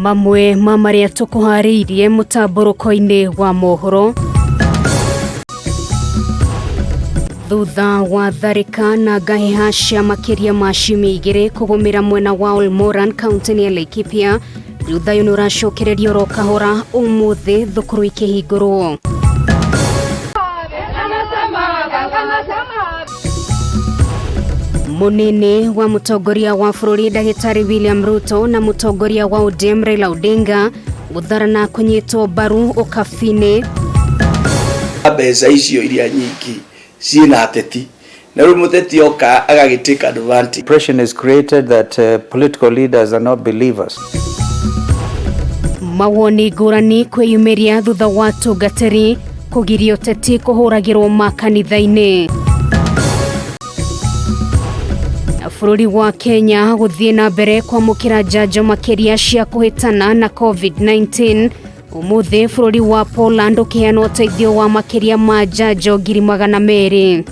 Mamwe ma marĩa tũkũharĩirie mũtambũrũko-inĩ wa mohoro. Thutha wa tharĩka na ngahĩha cia makĩria ma ciumia igĩrĩ kũgũmĩra mwena wa Olmoran kaunti-inĩ ya Laikipia, rĩu thayũ nĩ ũracokereria oro kahora ũmũthĩ thukuru ikĩhingũrwo. Munini wa mutongoria wa bũrũri ndagĩtarĩ William Ruto na mutongoria wa ODM Raila Odinga gũtharana kũnyitwo mbaru ũkabi-inĩ. Mbeca icio iria nyingĩ ciĩna ateti na rĩu mũteti oka agagĩ take advantage. Impression is created that political leaders are not believers. Mawoni ngũrani kwĩyumĩria thutha wa tungatĩri kũgiria ũteti kũhũragĩrwo makanitha-inĩ. Bũrũri wa Kenya gũthiĩ na mbere kwamũkĩra njanjo makĩria cia kũhĩtana na COVID-19. Ũmũthĩ bũrũri wa Poland ũkĩheana ũteithio wa makĩria ma njanjo 200,000.